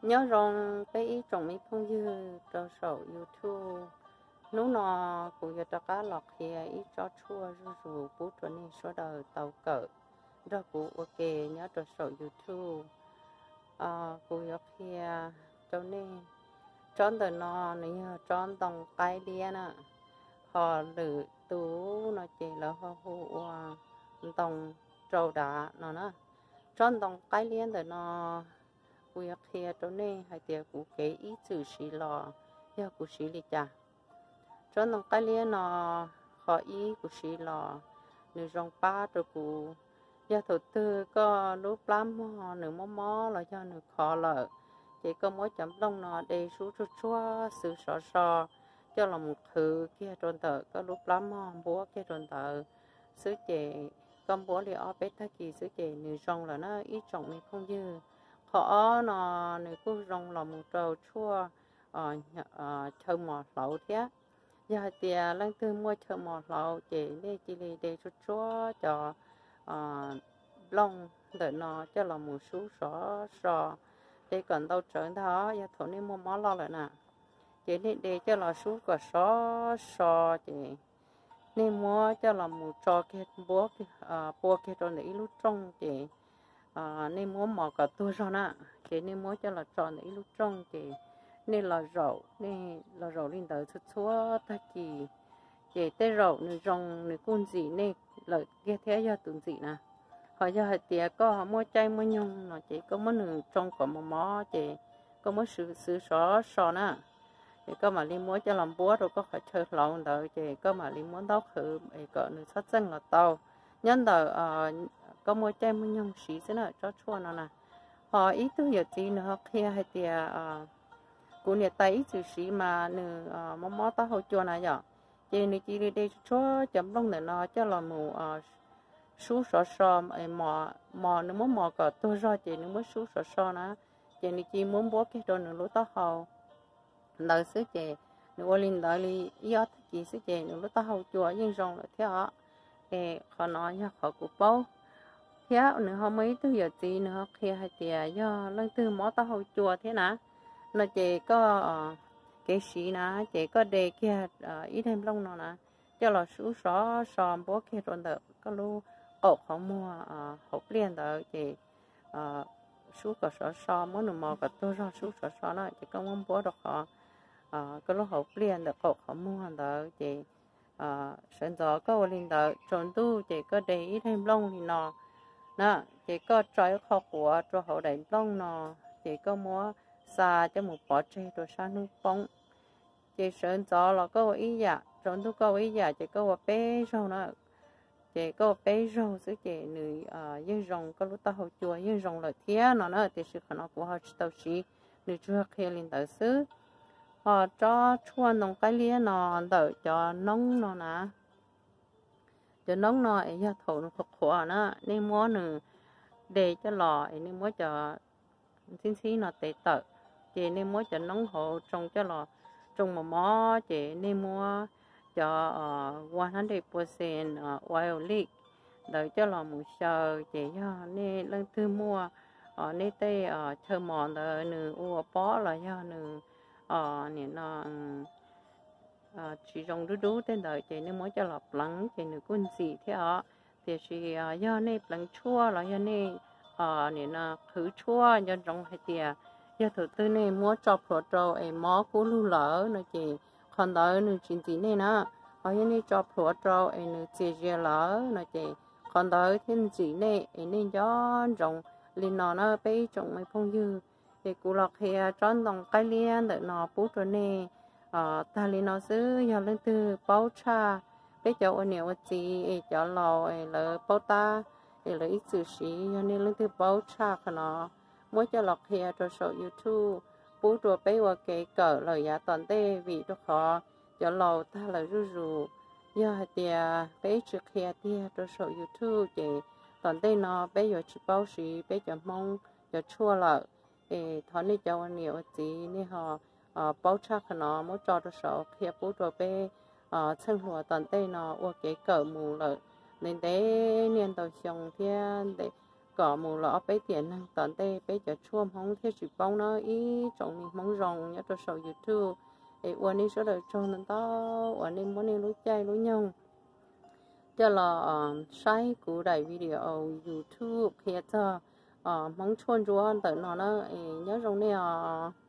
Nyob zoo peb ib tsoom me phooj ywg rau saum YouTube. Hnub no kuv yuav rov qab los qhia ib tsob tshuaj zuj zus pub rau nej sawv daws tau kawm nrog kuv ua ke nyob rau saum YouTube. Kuv yuav qhia rau nej, tsob ntawm no nws yog tsob ntoo qaib liab na, ho lwm tus no ces lawv ho hu ua ntoo rau dav no na. Tsob ntoo qaib liab ntawm no kuv yuav qhia rau nej hais tias kuv kev ib txwm siv los yog kuv siv li cas. Tsob ntoo qaib liab no, qhov ib kuv siv los nws zoo pab rau kuv. Yog thaum twg koj lub plab mog nws mob mob los yog nws khov lawm, ces koj muab cov nplooj no de sub tsuag tsuag xwb sov so coj los mus qhwv kiag rau ntawm koj lub plab mog, npuab kiag rau ntawd xwb ces koj npuab li ob peb tag kis xwb ces nws zoo lawm na ib tsoom me phooj ywg. Qhov ob no nws kuj zoo los mus rau tshuaj chaw mos hlauv thiab. Yog hais tias leej twg muaj chaw mos hlauv ces nej cia li de tsuag tsuag cov nplooj ntawm no coj los mus sub sov so, de kom ntau tsawv ntag os. Yog thaum nej muaj mob loj lawm na, ces nej de coj los sub kom sov so ces nej muab coj los mus tso kiag npuab, pua kiag rau ntawm ib lub rooj ces nej muab mos kom tuag zog na, ces nej muab coj los tso ntawm ib lub rooj ces nej los zaum, nej los zaum li ntawd txhua txhua tag kis, ces tej zaum nws zoo nws kuj ntxim nej lawm kiag thiab yog tus ntxim na. Ho yog hais tias koj muaj caij muaj nyoog no ces koj muab nws tsoo kom mos mos ces koj muab xwb sov so na, ces koj mam li muab coj los npuab rau koj qhov chaw hlauv ntawd ces koj mam li muab ntaub qhwv es kom nws txhob txeej los tau. Nyob ntawm koj muaj caij muaj nyoog siv xwb na tsob tshuaj no na. Ho ib tug yawm txiv nws ho qhia hais tias kuv niam tais ib txwm siv mas nws mob mob taub hau cua na yom, ces nws cia li de tsuag tsuag cov nplooj ntawm no coj los mus sub sov so, mos, nws muab mos kom tuag zog ces nws muab sub sov so na, ces nws cia li muab npuab kiag rau nws lub taub hau ntawd xwb ces nws ua li ntawd li ib ob tag kis xwb ces nws lub taub hau cua yeej zoo lawm thiab os. Es qhov no yog qhov kuv paub, thiab nws ho muaj ib tug yawm txiv nws ho qhia hais tias yog leej twg mob taub hau cua thiab na, no ces koj kev siv na, ces koj de kiag ib daig nplooj no na, coj los sub sov so npuab kiag rau ntawm koj lub qaum qhov muag hauv pliaj ntawd ces sub kom sov so, muab nws mos kom tuag zog sub sov so na, ces koj muab npuab rau qhov koj lub hauv pliaj ntawm qaum qhov muag ntawd ces sawv ntxov koj ua li ntawd, tsaus ntuj ces koj de ib daig nplooj li no na, ces koj tso ib qho quav rau hauv daim nplooj no, ces koj muab xa coj mus pov tseg rau sab hnub poob. Ces sawv ntxov los koj ua ib yam, tsaus ntuj koj ua ib yam, ces koj ua peb zaug na. Ces koj ua peb zaug xwb ces nws yeej zoo, koj lub taub hau cua yeej zoo lawm thiab no na, tiam sis qhov no kuv ho tsis tau siv, nws tsuas qhia li ntawd xwb. Ho tsob tshuaj ntoo qaib liab no ntawm cov noob no na, cov noob no es yog thaum nws qhuav qhuav na, nej muab nws de coj los es nej muab cov ntxhib ntxhib no tev tawm, ces nej muab cov noob hauv tsoo coj los, tsoo mos mos ces nej muab cov one hundred percent oil leak ntawd coj los mus xyaw, ces yog nej leej twg muaj nej tej chaw mos ntawd nws ua pob los yog nws nim no tsis zoo dub dub tej ntawd ces nej muab coj los pleev ces nws kuj ntxim thiab os. Tiam sis yog nej pleev tshuaj los yog nej nim no qhwv tshuaj nco ntsoov hais tias yog thaum twg nej muab tso plhuav rau es mob kub lug lawm no ces qhov ntawd nws tsis ntxim nej na. Ho yog nej tso plhuav rau es nws txias zias lawm no ces qhov ntawd thiaj ntxim nej es nej nco ntsoov li no na peb ib tsoom me phooj ywg. Es kuv los qhia tsob ntoo qaib liab ntawm no pub rau nej tag li no xwb. Yog leej twg paub tshaj, peb cov ua niam ua txiv es cov laus es lawv paub tab es lawv ib txwm siv, yog nej leej twg paub tshaj qhov no, muab coj los qhia rau saum YouTube pub rau peb ua kev kawm lawm yav tom ntej, vim rau qhov cov laus tag lawm zuj zus. Yog hais tias peb tsis qhia tiag rau saum YouTube ces tom ntej no peb yuav tsis paub siv peb cov Hmoob cov tshuaj lawm. Es thov nej cov ua niam ua txiv nej ho paub tshaj qhov no muab tso rau saum qhia pub rau peb txheej hluas tom ntej no ua kev kawm mus lawm ntev ntev niaj ntau xyoo thiab ntev kom mus los ob peb tiam neeg tom ntej peb cov tshuaj Hmoob thiaj tsis poob na ib tsoom me Hmoob zoo nyob rau saum YouTube. Es ua nej sawv daws tsaug ntau ntau uas nej muab nej lub caij lub nyoog coj los saib kuv daim video YouTube qhia txog Hmoob tshuaj ntsuab ntawm no na. Es nyob zoo nej os.